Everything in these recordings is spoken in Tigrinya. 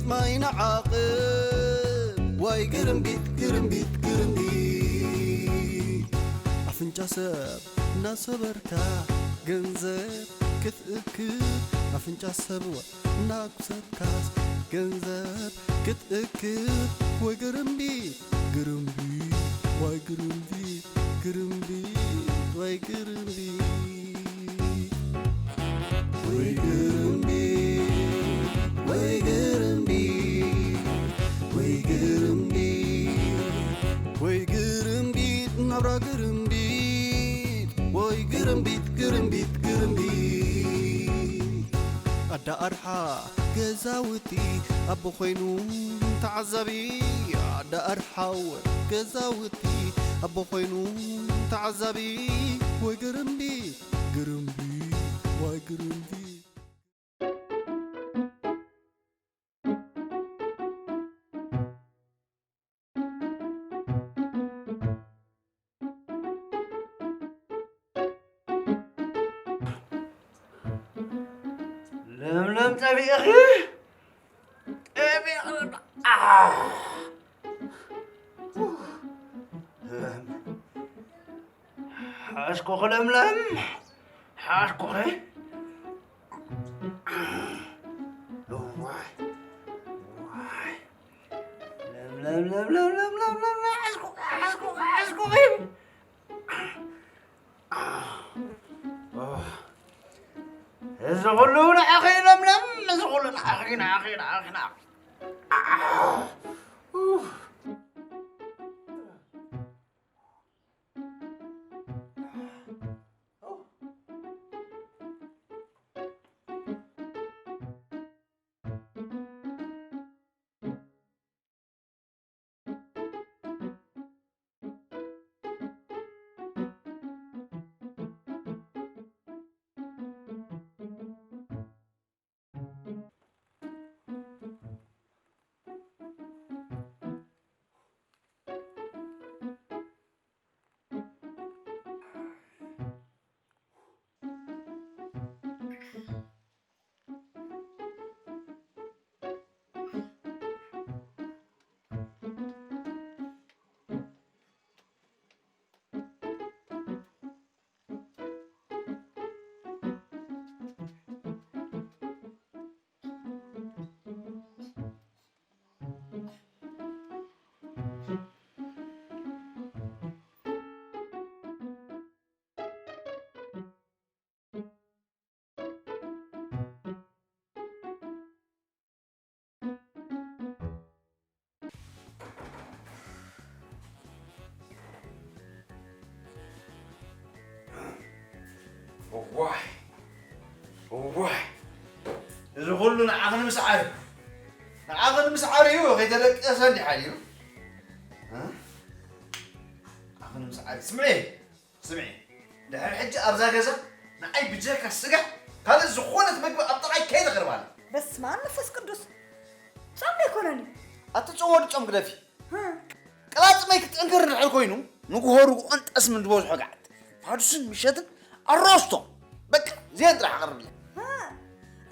ማይ ንዓቕብ ወይ ግርምቢጥ፣ ግርምቢጥ፣ ግርምቢጥ። ኣፍንጫ ሰብ እናሰበርካ ገንዘብ ክትእክብ፣ ኣፍንጫ ሰብ እናኩሰብካስ ገንዘብ ክትእክብ። ወይ ግርምቢጥ፣ ግርምቢጥ፣ ወይ ግርምቢጥ፣ ግርምቢጥ፣ ወይ ግርምቢጥ። ወይ ግርምቢጥ፣ ወይ ግርምቢጥ፣ ወይ ግርምቢጥ፣ ወይ ግርምቢጥ፣ ናብራ ግርምቢጥ። ወይ ግርምቢጥ፣ ግርምቢጥ፣ ግርምቢጥ። ኣዳ ኣርሓ ገዛውቲ ኣቦ ኮይኑ ተዓዛቢ። ኣዳ ኣርሓ ገዛውቲ ኣቦ ኮይኑ ተዓዛቢ። ወይ ግርምቢጥ፣ ግርምቢጥ፣ ወይ ግርምቢጥ። ለምለም ጠቢእኺ፣ ጠቢእኺ። ኣህ። ሓሽኩኺ ለምለም፣ ሓሽኩኺ። እዋይ፣ እዋይ። ለምለም፣ ለምለም፣ ለምለም፣ ለምለም፣ ሓሽኩኺ፣ ሓሽኩኺ፣ ሓሽኩኺ። እዚ ኩሉ ንዓኺ ለምለም፣ እዚ ኩሉ ንዓኺ፣ ንዓኺ፣ ንዓኺ፣ ንዓኺ። እዋይ፣ እዋይ፣ እዚ ኩሉ ንዓኺ ንምስዓር እዩ። ንዓኺ ንምስዓር እዩ፣ ከይተደቀሰ እንዲሕ ኣልዩ። እ? ንዓኺ ንምስዓር እዩ። ስምዒ፣ ስምዒ፣ ድሕሪ ሕጂ ኣብዛ ገዛ ንዓይ ብጀካ ስጋ ካልእ ዝኾነት መግቢ ኣብ ጥቓይ ከይተቕርባኒ። በስመ ኣብ መንፈስ ቅዱስ። ጾም ኣይኮነን እዩ። ኣቲ ጾም ወዲ ጾም ግደፊ። ህ። ቅላጽመይ ክጥንክር እንድሕር ኮይኑ፣ ንግሆ ርግኦን ጠስምን ዝበዝሖ ገዓት። ፋዱስን ምሸትን ኣሮስቶ። በቃ፣ እዚአን ጥራሕ ኣቕርብለይ። ህ።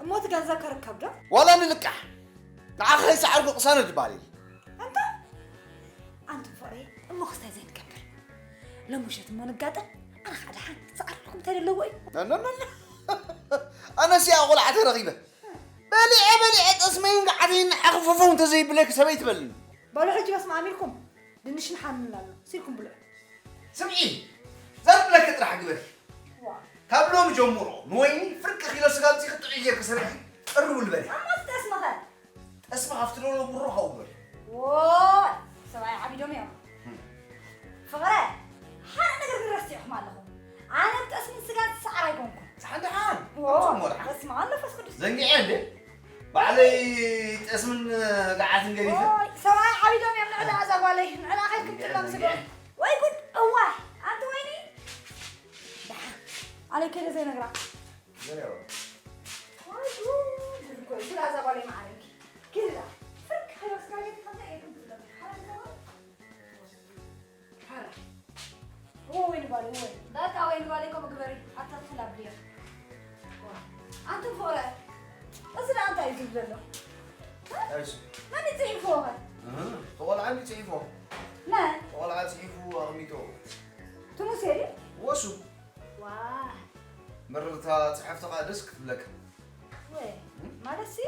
እሞ እቲ ገንዘብ ከርከብ ዶ? ዋላ ንልቃሕ። ንዓኺ ከይሰዓርኩ ቅሳነት ዝበሃል የለን። ኣንታ፣ ኣንቱም ፍቕረይ፣ እሞ ክስታይ ዘይንገብር። ሎሚ ምሸት እሞ ንጋጠም፣ ኣነ ኸዓ ደሓን ክሰዓረልኩም እንታይ ኣለዎ እዩ? ኖ፣ ኖ፣ ኖ፣ ኖ። ኣነስ እያ ቆልዓ ተረኺበ። በሊዐ፣ በሊዐ፣ ጠስመይን ገዓተይን ንዓኺ ፈፈው እንተዘይብለኪ ሰበይቲ በልኒ። በሉ ሕጂ በስመ ኣብ ኢልኩም፣ ድንሽ ንሓምል ኣሎ፣ ሲልኩም ብልዑ። ስምዒ፣ ዘርብለኪ ጥራሕ ግበሪ። ዋ። ካብ ሎሚ ጀምሮ፣ ንወይኒ ፍርቂ ኪሎ ስጋ ኣምጺኺ ጥዑይ ጌርኪ ሰሪሕኪ፣ ቅርብ ልበሊ። እሞ እቲ ጠስሚ ኸ? ጠስሚ ካብቲ ደሎ ጉሮ ሃው በል። ዎይ፣ ሰብኣይ ዓቢዶም እዮም። ፍቕረ፣ ሓደ ነገር ግን ረሲዕኹም ኣለኹም። ኣነ ብጠስምን ስጋን ዝሰዓር ኣይኮንኩን። ደሓን፣ ደሓን። ዎ፣ ከምዞም ወድሓን። በስመ ኣብ መንፈስ ቅዱስ። ዘንጊዐ እንዴ? ባዕለይ ጠስምን ገዓትን ገዲፈ። ዎይ፣ ሰብኣይ ዓቢዶም እዮም። ንዕዳ እዛ ጓለይ፣ ንዕዳ ከይድኩም ዘንጊዐ፣ ጥላም ስገሩ። ዘንጊዐ። ወይ ጉድ፣ እዋይ፣ ኣንቲ ወይኒ። ደሓን፣ ኣነ ከይደ ዘይነግራ። ገለ ወይ ጉድ፣ እኮ፣ ስለ እዛ ጓለይ መዓረይ። ኪዳ፣ ፍርቅ፣ ከይወስዳ ግን ከምዛ እየ ትብሎ። ሓራ ዝገበሩ? ሓራ። እዎ፣ ወይኒ ጓለይ፣ እዎ። በቃ፣ ወይኒ ጓለይ፣ ከምኡ ግበሪ። ኣታ ትኽል ኣብልዮ። ኣንቱም ፍቕረ፣ እዚ ደኣ እንታይ እዩ ዝብል ዘሎ? እሺ። መን እዩ ጽሒፍዎ ኸ? እህ፣ ተቖልዓ እንዲ ጽሒፍዎ። መን? ተቖልዓ ጽሒፉ ኣቕሚጦ። ትሙሴ ድዩ? ወሱ። ዋ። መረርታ ጽሕፍቲ ኸኣ ደስ ክትብለካ። ወይ፣ ማለት ሲ?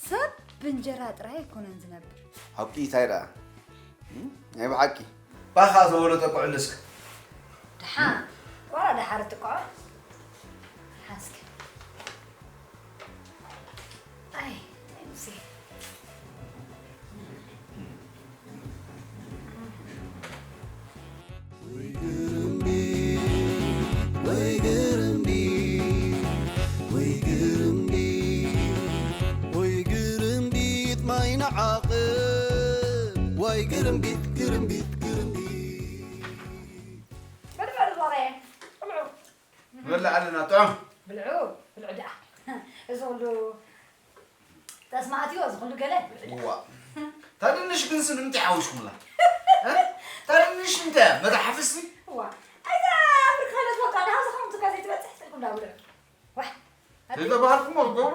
ሰብ ብእንጀራ ጥራይ ኣይኮነን ዝነብር። ሓቂ እንታይ ደኣ? እም? ናይ ብሓቂ። ባኻ ዝበሎ ጠቅዑ ንስክ። ደሓን። ዋላ ደሓር ትቆዖ። ሓስክ። ኣይ፣ ኣይ ሙሴ። ወይ ግርምቢጥ፣ ወይ ግርምቢጥ፣ ወይ ግርምቢጥ፣ ወይ ግርምቢጥ ማይ ንዓቕብ። ወይ ግርምቢጥ፣ ግርምቢጥ፣ ግርምቢጥ። በል፣ በል፣ በል፣ ብልዑ። በል ኣለና፣ ጥዑም። ብልዑ፣ ብልዑ ደኣ። እዚ ኩሉ ተስማዕትዮ፣ እዚ ኩሉ ገለ። እዋ። እታ ድንሽ ግን ስም እንታይ ሓዊስኩምላ? እ? እታ ድንሽ እንታይ? መታሓፍስቲ? እዋ። ኣይታ ብርካነት በቃ፣ ደሃ ዝኸምቱ ከ ዘይትበጽሕ ስልኩም ዳ ብልዑ። ዋሕ። ዘይተባህልኩም ክትገብሩ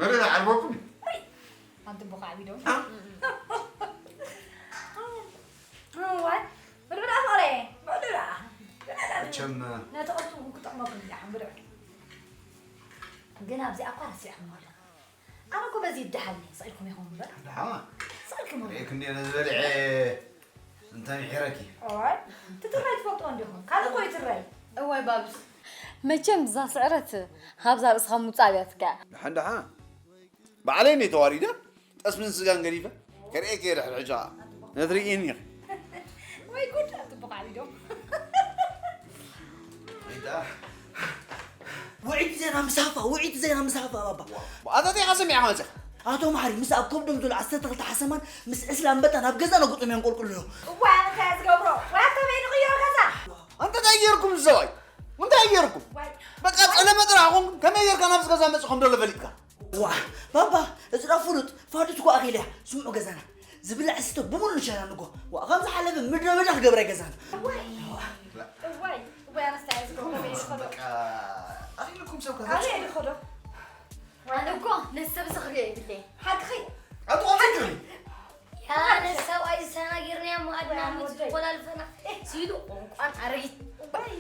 መሬት ዓርበኩም። ኣይ፣ ኣንቱም ቦኻ ዓቢዶም። እ? እዋይ፣ ብልዑ ደኣ ፍቕረየ፣ ብልዑ ደኣ። መቸም ነቲ ቅርጹ ክጥዕመኩም እዩ፣ ሓም ብልዑ። ግን ኣብዚኣ እኳ ረሲዕኩም ኣለኹም። ኣነ እኮ በዚ ይደሓል እየ፣ ስቕ ኢልኩም ኢኹም እምበር። ደሓ? ስቕ ኢልኩም ኢኹም። ርእየክ እንዴ ነዚ በሊዐ እንተ ምሒረኪ። እዋይ፣ ትትራይ ትፈልጥዎ እንዲኹም። ካልእ እኮ ይትራይ። እዋይ ባብስ። መቸም እዛ ስዕረት ሃብዛ ርእስኻ ምውጻእ ኣብያትካ። ደሓን ደሓን። ባዕለይ እንዴ ተዋሪደ፣ ጠስምን ስጋን ገዲፈ፣ ከርእየኪ እየ ድሕሪ ሕጂ ኸዓ። ነትርእየኒ ኢኺ። ወይ ጉድ፣ ኣንቱም ቦኻ ዓቢዶም። እንታይ? ውዒት ዜና ምስ ሃፋ፣ ውዒት ዜና ምስ ሃፋ፣ ባባ። ኣታ እንታይ ኢኻ ሰሚዕካ መጺኻ? ኣቶ መሓሪ፣ ምስ ኣብ ከብዶም ዘሎ ዓሰርተ ክልተ ሓሰማን ምስ ዕስለ ኣንበጣ ናብ ገዛ ነጉጦም የንቆልቁሉ ኣለዉ። እዋይ፣ ኣነ እንታይ እየ ዝገብሮ? ወይ ኣከመይ ንቕይሮ ገዛ? ኣንታ እንታይ ጌርኩም ሰብኣይ? እንታይ ጌርኩም? ዋይ። በቃ ጸለመ ጥራሕ ኾንኩም፣ ከመይ ጌርካ ናብዚ ገዛ መጺኹም ደሎ ፈሊጥካ? ዋ፣ ባባ፣ እዚ ዳ ፍሉጥ ፋዱት እኮ ኣኺልያ። ስምዑ ገዛና። ዝብላዕ ዝስተ ብምሉእ ንሸናንጎ። ዋ፣ ከም ዝሓለፈ ምድረ በዳ ክገብራ ገዛና። እዋይ፣ እዋይ፣ እዋይ፣ ኣነስታይ ዝገብሮ በይ ዝኸዶ። በቃ፣ ኣኺልኩም ሰብ ኣነ ከዛ- እየ ዝኸዶ። ኣነ እኮ ነዚ ሰብ እዚ ክሪኦ የብለይ። ሓቅኺ። ኣቶ ኣንድሪ። ያ፣ ነዚ ሰብኣይ ዝሰናጊርናዮ መኣድና ወይ፣ ምስ ወደይ። ዝቆላልፈና ሲሉ ቋንቋን ኣረጊት። እዋይ፣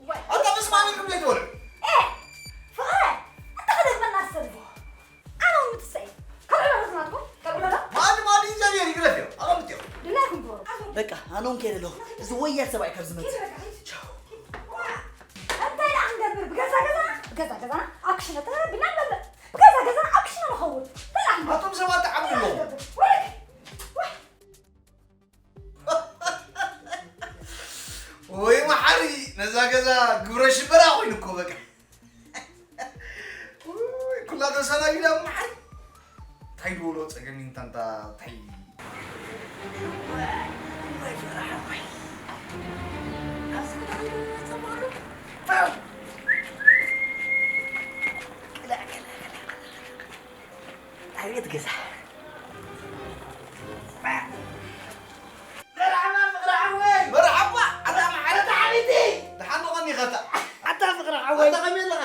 እዋይ። ኣታ ብስማኒ ክብለይ ትበልዕ። ኤ፣ ፍቕረ፣ ኣታ ከደግመና ሰብ እዚ። ኣነ እውን ምትሰይ። ካልእ ነገር ዝናትኩም፣ ካልእ ነገር? ማዲ፣ ማዲ፣ ይዘር፣ ይግረፍ፣ ኣቐምጥ፣ ድላይኩም ግበሩ። በቃ፣ ኣነ እውን ከይደ ኣለኹ። እዚ ወያል ሰብኣይ ካብ ዝመጽእ። ኪድ በቃ፣ ኪድ። ቻው። ዋ፣ እንታይ ደኣ ክንገብር? ብገዛ ገዛና፣ ብገዛ ገዛና፣ ኣብ ክሽነ ተረብና ንበልዕ። ብገዛ ገዛና፣ ኣብ ክሽነ ንኸውን። እንታይ ደኣ ክንገብር? ኣቶም ሰባት ተዓብዱ ኣለኹም። እንታይ ደኣ ክንገብር? ወይ፣ ወይ። ወይ መሓሪ፣ ነዛ ገዛ ግብረ ሽበራ ኮይኑ እኮ በቃ። ውይ፣ ኩላ ተሰናቢዳ መሓሪ። እንታይ ዝበሎ ጸገም እንታንታ፣ እንታይ? ወይ ፈራሕ ወይ። ኣብዚ ገዛ ጸባሉ። ኣቤት ገዛ። መርሓባ ፍቕሪ ሓወይ። መርሓባ፣ ኣታ መሓሪ። ኣታ ሓቢቲ። ደሓን ዶ ቐኒኻ ኣታ? ኣታ ፍቕሪ ሓወይ። ኣታ ከመይ ኣለኻ?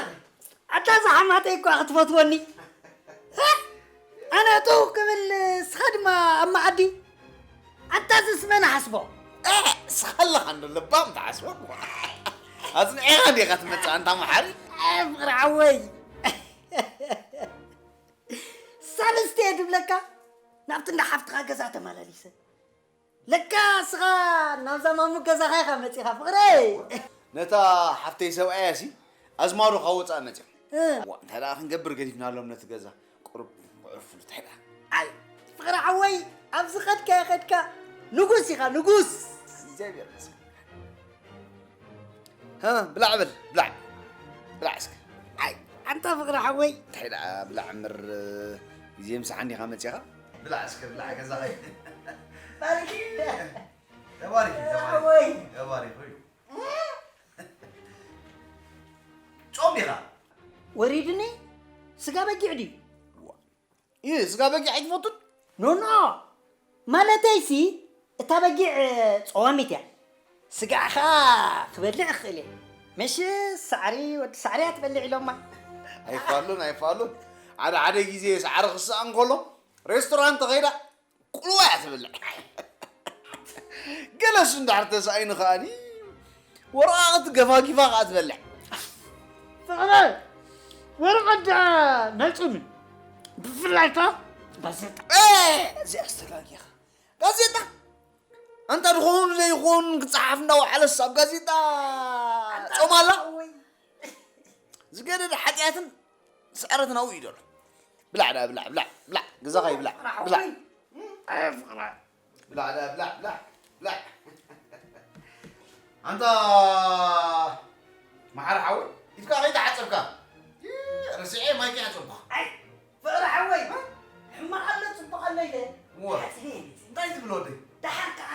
ኣታ እዛ ሓማተይ እኳ ክትፈትወኒ። ኣነ እትው ክብል፣ ንስኻ ድማ ኣብ መኣዲ። ኣታ እዚስ መን ሓስቦ? እ፣ ንስኻ ኣለኻ እንዶ ለባም ትሓስቦ። ኣጽኒዕኻ ዲኻ ትመጽእ ኣንታ መሓሪ? እ፣ ፍቕሪ ሓወይ። ሳልስቲ እየ ድብለካ፣ ናብቲ እንዳ ሓፍትኻ ገዛ ተመላሊሰ። ለካ እስኻ ናብዛ ማሙ ገዛኻ ኢኻ መጺኻ ፍቕረይ። ነታ ሓፍተይ ሰብኣያ ሲ ኣዝማዱ ካብ ወጻኢ መጺኦም። እ። ዋ፣ እንታይ ደኣ ክንገብር ገዲፍናሎም ነቲ ገዛ? ቁሩብ ክዕርፉሉ እንታይ ደኣ? ኣይ፣ ፍቕሪ ሓወይ፣ ኣብዚ ኸድካ ኸድካ ንጉስ ኢኻ፣ ንጉስ። እግዚኣብሔር ይመስገን። ሃ፣ ብላዕ በል፣ ብላዕ። ብላዕ እስከ። ኣይ፣ ኣንታ ፍቕሪ ሓወይ። እንታይ ደኣ ብላዕ እምበር፣ ግዜ ምሳሕ እንዲኻ መጺኻ? ብላዕ እስከ፣ ብላዕ ገዛኸይ። ባርኪ። ተባሪኺ፣ ተባሪኺ። ሓወይ። ተባሪኺ እዩ። ጾም ዲኻ? ወሪድኒ? ስጋ በጊዕ ድዩ? ዋ። እ፣ ስጋ በጊዕ ኣይትፈቱን? ኖኖ፣ ማለተይሲ፣ እታ በጊዕ ጸዋሚት እያ። ስጋኣ ኸኣ ክበልዕ እኽእል እየ። ምሽ ሳዕሪ፣ ወዲ ሳዕሪ እያ ትበልዕ ኢሎማ። ኣይፋሉን፣ ኣይፋሉን። ሓደ ሓደ ግዜ ሳዕሪ ክስኣን ከሎ፣ ሬስቶራንት ተኸይዳ ቁልዋ እያ ትበልዕ። ገለሱ እንድሕር ተሳኢኑ ከኣኒ ወረቓቕቲ ገፋጊፋ ከኣ ትበልዕ። ፍቕረ፣ ወረቐት ደኣ ናይ ጾም እዩ። ብፍላይ ከኣ ጋዜጣ። ኤ፣ እዚኣ ኣስተጋጊኻ። ጋዜጣ? ኣንታ ዝኾኑ ዘይኾኑ ክጸሓፍ እንዳወዓለስ ኣብ ጋዜጣ ጾም ኣላ? ዝገደደ ሓጢኣትን ስዕረትን ኣብኡ እዩ ዘሎ። ብላዕ ደኣ፣ ብላዕ፣ ብላዕ፣ ብላዕ። ገዛኻ ይብላዕ። ብላዕ። ኣይ፣ ፍቕረ። ብላዕ ደኣ፣ ብላዕ፣ ብላዕ፣ ብላዕ። ኣንታ መሓሪ ሓወይ፣ ኢድካ ከይተሓጸብካ። ይ፣ ረሲዐ ማይክ ይሓጸብኩ። ኣይ፣ ፍቕሪ ሓወይ፣ ሕማቕ ኣሎ ጽቡቕ ኣሎ ኢለ እወ። ሓጺበ እየ መጺእ። እንታይ ትብል ወደይ? ደሓር ከኣ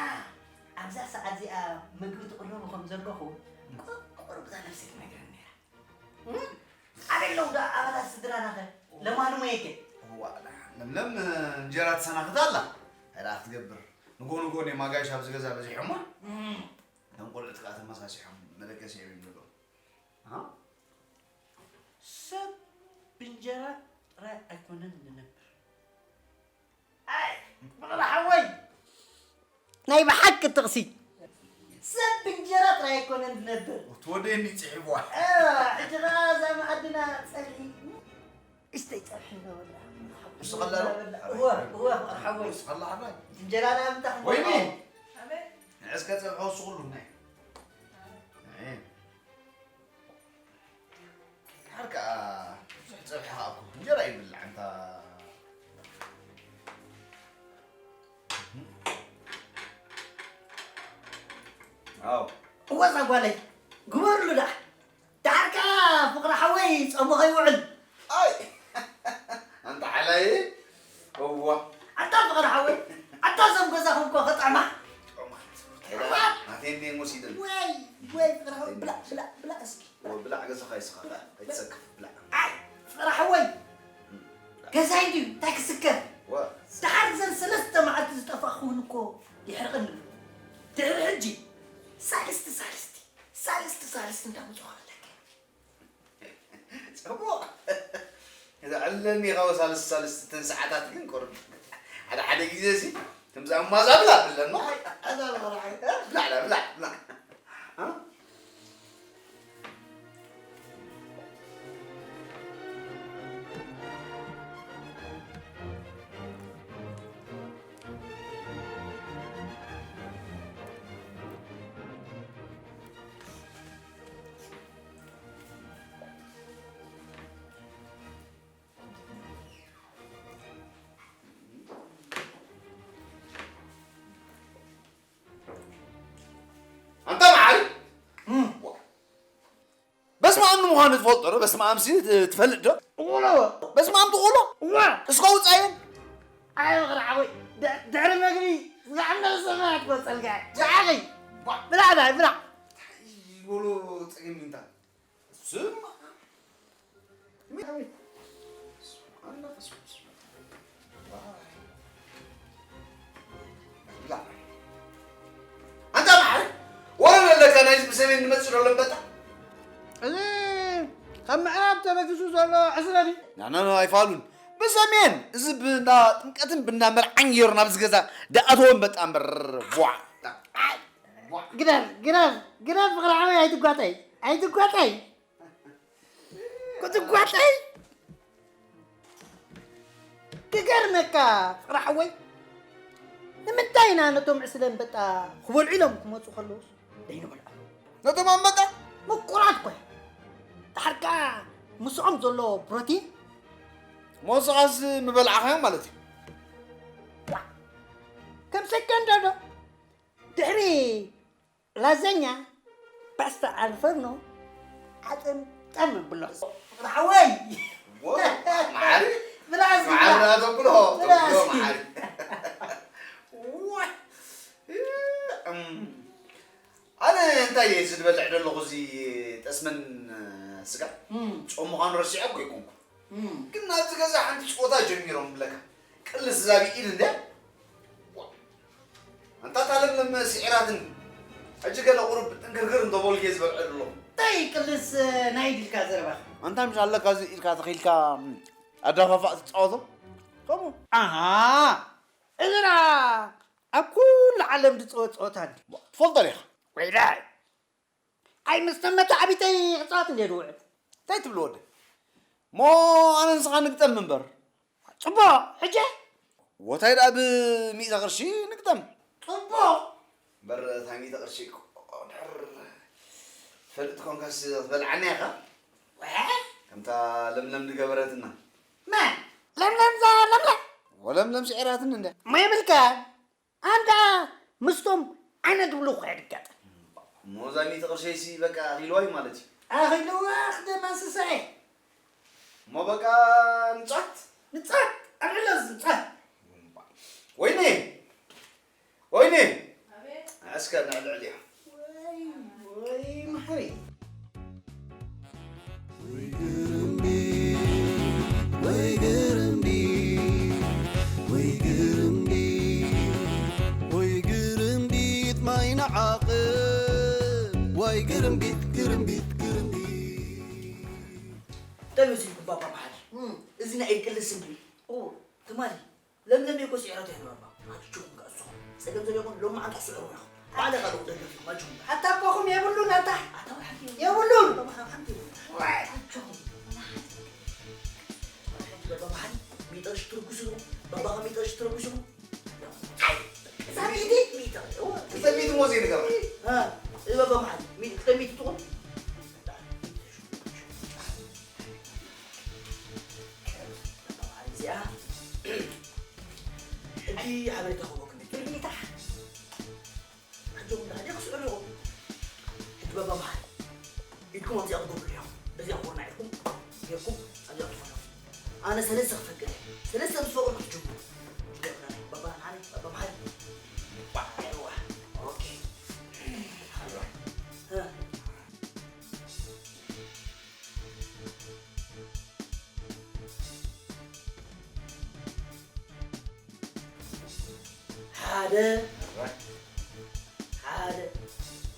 ኣብዛ ሰዓት እዚኣ ምግቢ ትቕርቡ ከም ዘለኹ ቁ-፣ ቁሩብ እዛ ነብሲ ትነግረኒ እያ። እም? ኣበይ ኣለዉ ደኣ ኣባላት ስድራናኸ? ለማኑ መየከ? እዋ፣ ለምለም እንጀራ ትሰናኽት ኣላ። እንታይ ደኣ ክትገብር? ንጎ ንጎ እኔ ማጋይሽ ኣብዚ ገዛ በዚሖማ። እም። እቶም ቆልዑት ከኣ ተመሳሲሖም መለገሲ እዮም ይብሉ። ኣሃ። ሰብ ብእንጀራ ጥራይ ኣይኮነን ዝነብር። ኣይ፣ ፍቕሪ ሓወይ! ናይ ብሓቂ ጥቕሲ። ሰብ ብእንጀራ ጥራይ ኣይኮነን ዝነብር። ትወደየኒ ጽሒፍዋ። እ፣ ሕጂ ኸኣ እዛ መኣድና ጸብሒ። እሽተይ ጸብሒ እናበላ። ንሱ ኸላ ዶ? እወ፣ እወ፣ ፍቕሪ ሓወይ። ንሱ ኸላ ሓራይ። እንጀራና ምንታይ ወይኒ! ክንበልዖ? ኣቤት። ንዕስከ ጸብሒ ወስኹሉ ናይ። ናይ። ድሓር ከኣ ብዙሕ ጸብሒ ከኣ እኮ እንጀራ ይብላዕ እንታ። ኣው። እወ እዛ ጓለይ፣ ግበርሉ ደኣ። ድሓር ከኣ ፍቕሪ ሓወይ ጾሙ ከይውዕል። ኣይ፣ ኣንታ ሓላይ፣ እዋ። ኣታ ፍቕሪ ሓወይ፣ ኣታ እዞም ገዛኹም እኮ ክጥዕማ። ጥዑማት። ጥዑማት። ናተይ እንድየን ወሲደን። ወይ፣ ወይ ፍቕሪ ሓወይ፣ ብላዕ፣ ብላዕ፣ ብላዕ እስኪ። ወብላዕ ገዛኻ ይስኻ፣ ኣይትሰክፍ፣ ብላዕ። ኣይ፣ ፍቕሪ ሓወይ፣ ገዛይ ድዩ? እንታይ ክስከፍ? ዋ። ደሓር ዘን ሰለስተ መዓልቲ ዝጠፋእኹውን እኮ የሕርቐኒ። ድሕሪ ሕጂ፣ ሳልስቲ፣ ሳልስቲ፣ ሳልስቲ፣ ሳልስቲ እንዳመጹ ክበለካ። ጽቡቕ። እዛ ዕለኒ ካብ ሳልስቲ፣ ሳልስቲ እተን ሰዓታት ግን ቁሩብ። ሓደ፣ ሓደ ግዜ ሲ፣ ከምዚ ኣብ ማዛ ብላ ብለና። ኣይ፣ ኣዛ ብላ፣ ብላ፣ ብላ፣ ብላ። እ? ኣንታ መዓሪ! እም። በስመ ኣብ ንምዃኑ ትፈልጦ ዶ? በስመ ኣብ ሲ ት-፣ ትፈልጥ ዶ? እውሎ። በስመ ኣብ ትቕሎ? እዋ። እስከ ውጻየን። ኣይ፣ ፍቕሪ ሓወይ፣ ድ-፣ ድሕሪ መግቢ ዝዓመ ሰማያት ክወጸልካ። ዝዓኺ። ዋ። ብላዕ፣ ብላዕ፣ ብላዕ። እንታይ ይብሎ ጸገም እንታ? ስማ። ኣንታ መሓሪ፣ ወረ ኣለካ ናይዚ ብሰሜን ንመጽእ ዘሎ ኣንበጣ? እዚ ካብ ምዕራብ ተበጊሱ ዘሎ ዕስለ ድዩ? ና፣ ና፣ ና፣ ኣይፋሉን። ብሰሜን፣ እዚ ብና ጥምቀትን ብና መርዓን ገይሩ ናብዚ ገዛ ደኣተወ ኣንበጣ እምበር፣ ቧዕ። ግደፍ፣ ግደፍ፣ ግደፍ፣ ፍቕሪ ሓወይ ኣይትጓጠይ፣ ኣይትጓጠይ። ክትጓጠይ? ክገርመካ ፍቕሪ ሓወይ፣ ንምንታይ ኢና ነቶም ዕስለ ኣንበጣ ክበልዑ ኢሎም ክመጹ ከለዉስ ዘይንበልዖም? ነቶም ኣንበጣ? ምቁራት እኮ እዮም። ደሓር ከኣ ምስኦም ዘሎ ፕሮቲን። ሞስኻስ ምበላዕኻዮም ማለት እዩ። ከም ሰከንዳ ዶ? ድሕሪ ላዛኛ፣ ፓስታ ኣልፈርኖ፣ ዓጠምጠም ብሎ። ፍቕሪ ሓወይ! ዎ፣ መዓሪ! ብላስ መዓሪ ብላ! ተብሎ፣ ብላስ! ተብሎ መዓሪ። ዋ! እም፣ ኣነ እንታይ እየ እዚ ዝበልዕ ዘለኹ፣ እዚ ጠስምን ስጋ? እም። ጾም ምዃኑ ረሲዐ እኮ ኣይኮንኩ። እም። ግን ናብዚ ገዛ ሓንቲ ጸወታ ጀሚሮም ብለካ። ቅልስ እዛ ብኢድ እንደ ኣንታ እታ ለምለም ስዒራትኒ። ሕጂ ገለ ቁሩብ ጥንክርክር እንተበልኩ እየ ዝበልዐሉ ኣለኹ። እንታይ ቅልስ ናይ ኢድ ኢልካ ዘረባ? ኣንታ ምሽ ኣለካ እዚ ኢድካ ተኺልካ ኣደፋፋእ ትጻወቶ? ከምኡ። ኣሃ፣ እዚ ደኣ ኣብ ኩሉ ዓለም ዝፅወት ፀወታ እንዲ። ትፈልጦ ዲኻ? ወይላይ። ኣይ፣ ምስ ተመቶ ዓቢተይ ክፃወት እንደ ዝውዕል። እንታይ ትብል ወደ? ሞ ኣነ ንስኻ ንግጠም እምበር። ጽቡቕ፣ ሕጂ? ወታይ ደኣ ብሚእቲ ቅርሺ ንግጠም። ጽቡቕ። እምበር እታ ሚእቲ ቅርሺ እኮ ድሕር ትፈልጥ ኮንካስ ክትበልዓና ኢኻ። ወ? ከምታ ለምለም ዝገበረትና። መን? ለምለም እዛ ለምለም? ወለምለም ስዒራትኒ እንደ። እሞ የብልካን። ኣንታ ምስቶም ኣነ ዝብሉ እኮ እየ ዝጋጠም። እሞ እዛ ሚእቲ ቅርሸይሲ በቃ ኣኺልዋ እዩ ማለት እዩ። ኣኺልዋ ክደማ እንስሳኤ። እሞ በቃ ንጻት? ንጻት፣ ኣልዕሎ ንጻት። ወይኔ! ወይኔ! እስከ ንዕልዕል እያ። ወይ፣ ወይ፣ ማሕሪ። ወይ ግርምቢጥ፣ ወይ ግርምቢጥ፣ ወይ ግርምቢጥ፣ ወይ ግርምቢጥ ማይ ንዓቕብ። ወይ ግርምቢጥ፣ ግርምቢጥ፣ ግርምቢጥ። እንታይ መሲልኩም ባባ መሓሪ? እም። እዚ ናይ ኢድ ቅልስ እንድዩ። እዎ፣ ትማሊ ለምለም እኮ ስዒራቶ እያ ንባባ። ኣጆኹም ከኣ ንስኹም ጸገም ዘለኩም ሎማዓንቲ ክስዕሩ ኢኹም። ባዕለ ካልኡ ደገፍ ኢኹም፣ ኣጆኹም። ኣታ ኣቦኹም የብሉን፣ ኣታ። ኣታ ወላ ሓንቲ የብሉን። የብሉን። ባባ ሓንቲ የብሉን። ዋይ። ኣጆኹም። ባባ ሓንቲ። ባባ ሓንቲ፣ ባባ መሓሪ፣ ሚእቲ ቅርሺ ትርጉስ ኢኹም። ባባ ከ ሚእቲ ቅርሺ ትርጉስ ኢኹም። ኣይ፣ ክልተ ሚእቲ? ሚእቲ፣ እወ። ክልተ ሚእቲ እሞ ዘይንገብራ። እ፣ ባባ መሓሪ፣ ሚ-፣ ክልተ ሚእቲ ትኹን። እዚኣ ሕጂ ሓበሬታ ክህበኩም እየ። ትርጉም ይጥራሕ። ሕጂ እውን ዳሕዲ ክስዕሩ ኢኹም። ሕጂ በባ መሓሪ ኢድኩም ኣብዚኣ ክገብሩ እዮም። በዚኣ ኮርና ኢድኩም ጌርኩም ኣብዚኣ ትኾኑ። ኣነ ሰለስተ ክፈቅድ እየ። ሰለስተ ምስ ፈቀድኩ ትጅምሩ። በባ መሓሪ፣ በባ መሓሪ። ዋ፣ ዋ፣ ኦኬ። እ። ሓደ፣ ሓደ፣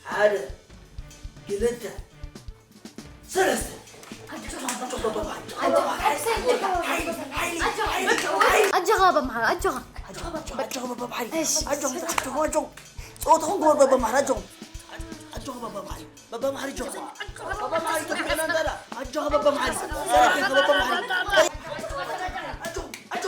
ሓደ፣ ክልተ፣ ሰለስተ። ኣጆኻ በመሓሪ፣ ኣጆኻ። ኣጆኻ በመሓሪ፣ ኣጆኻ። ጸወታኹም ግበሩ በመሓሪ፣ ኣጆኹም። ኣጆኻ በመሓሪ። በባ መሓሪ ጆ። በባ መሓሪ ጆ። ኣጆኻ በባ መሓሪ። ኣጆ፣ ኣጆ።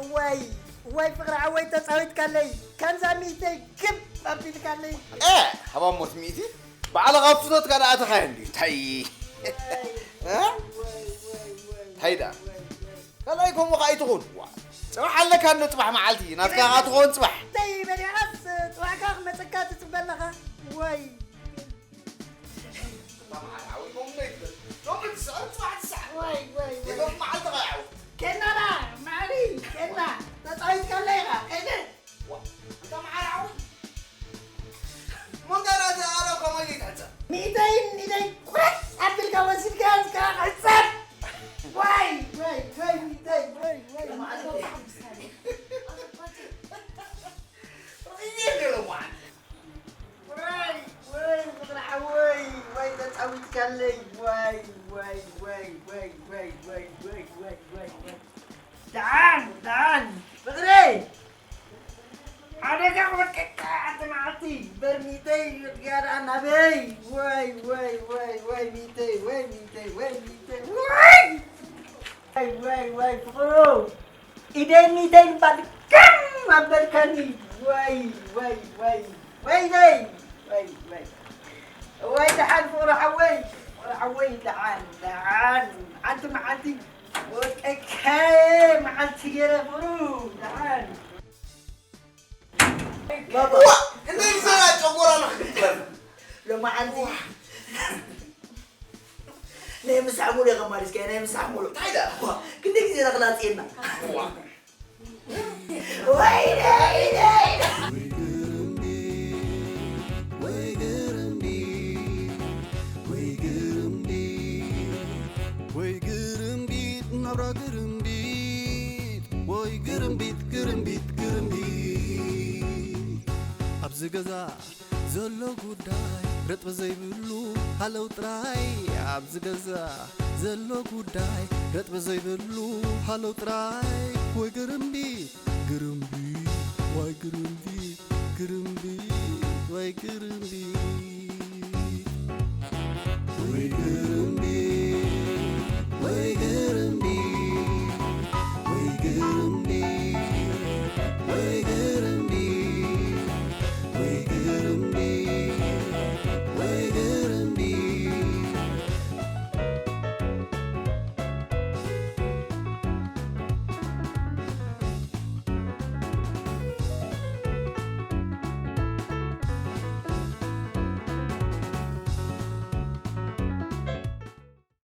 እዋይ፣ እዋይ ፍቕሪ ሓወይ ተጻዊትካለይ፣ ከምዛ ሚእተይ ክብ ኣቢልካለይ። ኤ፣ ሃባሞት ሚእቲ፣ ባዕልኻ ኣብ ፍቶትካ ደኣ ተኻየ እንድዩ። ታይ? እ? ታይ ደኣ? ካልኣይ ከምኡ ከኣ ኣይትኹን። ዋ፣ ጽባሕ ኣለካ እንዶ ጽባሕ መዓልቲ፣ ናትካ ከኣ ትኾን ጽባሕ። እንታይ በሊዓስ ጽባሕካ ክመጸካ ትጽበ ኣለኻ? ወይ። ኣንታ መዓር ዓወት፣ ሎሚ ትስዕር፣ ጽባሕ ትስዕር። ወይ፣ ወይ፣ ወይ። የሎሚ መዓልቲ ከይዓወት። ከናና፣ ማዕሪ፣ ከና፣ ተጻዊትካላ ኢኻ፣ ከይደ። ዋ፣ ኣንታ መዓር ዓወት። ሞንጋራ ተኣረው ከመይ ይትሕጸብ? ሚእተይን ኢደይ ቁረጽ ኣቢልካ ወሲድካ ያዝካ ሕጸብ። ወይ፣ ወይ፣ ወይ፣ ሚእተይ፣ ወይ፣ ወይ። ርእየ ነይረ መዓልቲ። ወይ፣ ወይ፣ ፍቕሪ ሓወይ፣ ወይ፣ ተጻዊትካለይ። ወይ፣ ወይ፣ ወይ። ደሓን፣ ደሓን፣ ፍቕረይ። ሓደጋ ክወድቀካ ኣቲ መዓልቲ። በርሚተይ፣ ወድያ ደኣ ናበይ? ወይ፣ ወይ፣ ወይ፣ ወይ፣ ሚተይ፣ ወይ፣ ሚተይ፣ ወይ፣ ሚተይ፣ ወይ! ወይ፣ ወይ፣ ወይ፣ ፍቕሩ። ኢደይ ሚደይ እምባ ድከም ኣበልካኒ። ወይ፣ ወይ፣ ወይ፣ ወይለይ። ወይ፣ ወይ። ወይ፣ ደሓን ፍቕሪ ሓወይ፣ ፍቕሪ ሓወይ፣ ደሓን፣ ደሓን። ሓንቲ መዓልቲ ወቀከ መዓልቲ ገይረ ፍቕሩ፣ ደሓን። ባባ። ዋ! ክንደይ ግዜ ኢና ጨጎራና ክንጥረፍ? ሎማዓንቲ ናይ ምሳሕ ሙሉ ኢኻ ማሪስካ፣ ናይ ምሳሕ ሙሉ። እንታይ ደኣ? ዋ፣ ክንደይ ግዜ ኢና ክላጽየና? ዋ። ወይኔ፣ ወይኔ፣ ወይኔ። ወይ ግርምቢጥ፣ ወይ ግርምቢጥ፣ ወይ ግርምቢት ወይ ግርምቢት ግርምቢት ግርምቢት ኣብዚ ገዛ ዘሎ ጉዳይ ረጥቢ ዘይብሉ ሃለው ጥራይ። ኣብዚ ገዛ ዘሎ ጉዳይ ረጥቢ ዘይብሉ ሃለው ጥራይ። ወይ ግርምቢት ግርምቢት ወይ ግርምቢት ግርምቢት ወይ ግርምቢት